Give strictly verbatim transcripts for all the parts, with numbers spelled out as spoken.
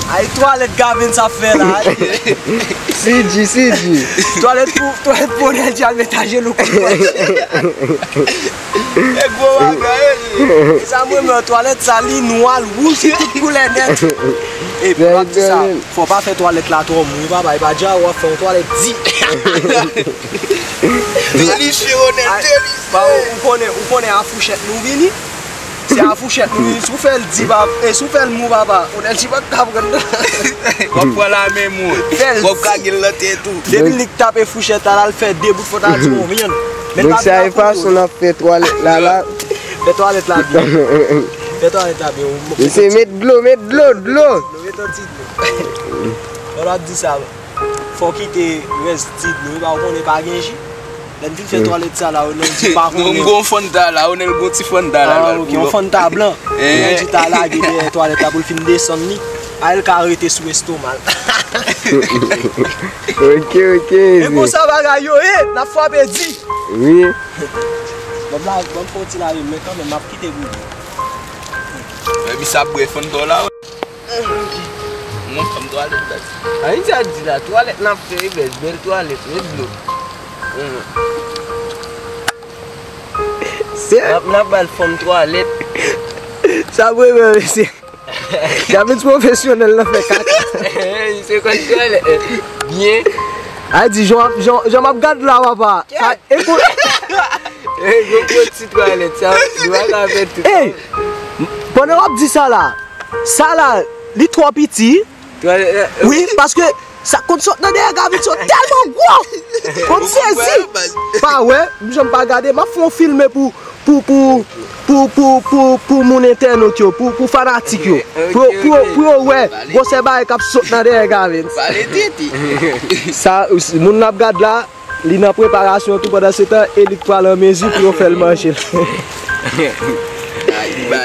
Ay, twalèt Gavens ap fè la. C G, C G. Twalèt pou, twalèt pou Onèl di al met ajenou. E gwo bagay, e. Sa mwen, men twalèt sa, li nwa, l wouj, tout koulè nèt. E pou ap di sa, fò pa fè twalèt la twò mou, papa, e pa dja w ap fè yon twalèt di. Delisi, Onèl, delisi. Ba, ou konnen, ou konnen a fouchèt nou vini. Se a fouchèt nou vini. Si w fè l di, papa, e si w fè l mou, papa, Onèl di pa ka pran nan. W ap pran la menm, wi. W ap kage l nan tèt ou. Depi li tape fouchèt la, l fè de bout fò ta di w vyann. Men l pa vin a kote w. Donk, sa e fason n ap fè twalèt la, la. Fè twalèt la byen. Fè twalèt la byen. Mesye, met dlo, met dlo, dlo. Dlo, met yon ti dlo. Lè w ap di sa, fò w kite rès ti dlo, ou pa konnen pa gen ji. Lè n fin fè twalèt sa la, Onèl di pa konnen. Non, m gon Fanta la, Onèl gon ti Fanta la. Ah, ok, yon Fanta blan. Onèl di ta lage dèyè twalèt la pou l fin desann li. A, l ka rete sou estoma l. Ok, ok. E konsa bagay yo ye, n ap frape di. Wi. Bon, la, bon, fò ti lave men kanmenm, m ap kite pou li. Baby, sa bwè Fanta la, wi. Mwen fanm twalèt la. Ann di a di la, twalèt n ap fè, wi, bèl, bèl twalèt, wi, dlo. N ap, n ap ba l fanm twalèt. Sa bwè men, mesye. Gavens pwofesyonèl nan fè kaka. Se konn twalèt byen. A di, jan, jan, jan m ap gad la, papa. Sa, e kou. E gwo pwenti twalèt, sa, nou pa ka fè tout. Ey! Pandan w ap di sa la, sa la, li twò piti. Twalèt la. Wi, paske sa konn sot nan dèyè Gavens yo tèlman gwo. Konn sezi. Pa wè, m janm pa gade, m ap fè yon filme pou, pou, pou, pou moun entènot yo, pou, pou fanatik yo. Pou yo, pou yo, pou yo wè gwosè bagay k ap sot nan dèyè Gavens. Pale tete. Sa, moun n ap gad la, li nan preparasyon tou pandan se tan, e li k pral an mezi pou yo fè l manje l.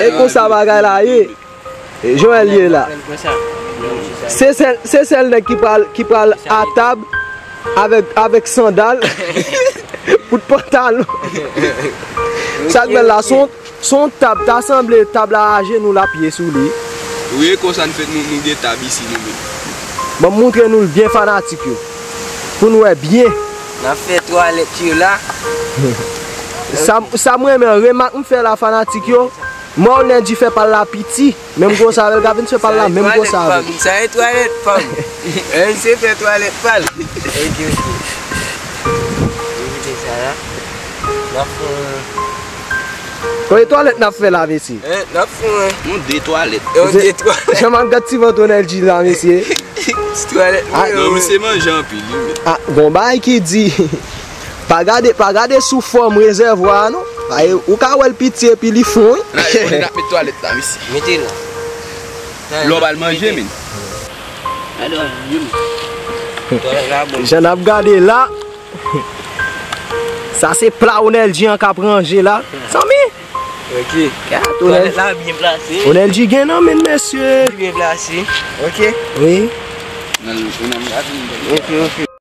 E konsa bagay la ye. Joel ye la. Se sèl, se sèl nèg ki pral, ki pral atab avèk, avèk sandal, bout pantalon. Sa k bèl la, se yon, se yon tab, ta sanble tab la ajenou l ap ye sou li. Wi, e konsa n fè nou, nou gen tab isi nou menm. Ban m montre nou l byen fanatik yo. Pou n wè byen. N ap fè twalèt yo la. Sa, sa m renmen, remak m fè la fanatik yo. Mwen, Onèl di fè pa l la piti. Menm gwosa avè l, Gavens fè pa l la menm gwosa avè l. Sa e twalèt fanm. Sa e twalèt fanm. E, misye fè twalèt pa l. Ok, ok. Evite sa la. N ap fè yon... Konbyen twalèt n ap fè la, mesye? E, n ap fè yon... Yon de twalèt. Yon de twalèt. Jan m ap gad ti vant Onèl di la, mesye. Ti twalèt. Non, misye manje anpil, wi, men. A, gon bagay ki di, pa gade, pa gade sou fòm rezèvwa a, non. Paske ou ka wè l piti epi li fon, wi. N ap met twalèt la, mesye. Mete l la. Lè w pral manje, men. Twalèt la bon. Jan n ap gade la. Sa se pla Onèl di an k ap ranje la. Zanmi. Ok. Twalèt la byen plase. Onèl di gen nan men, mesye. Li byen plase. Ok. Wi. Ok, ok.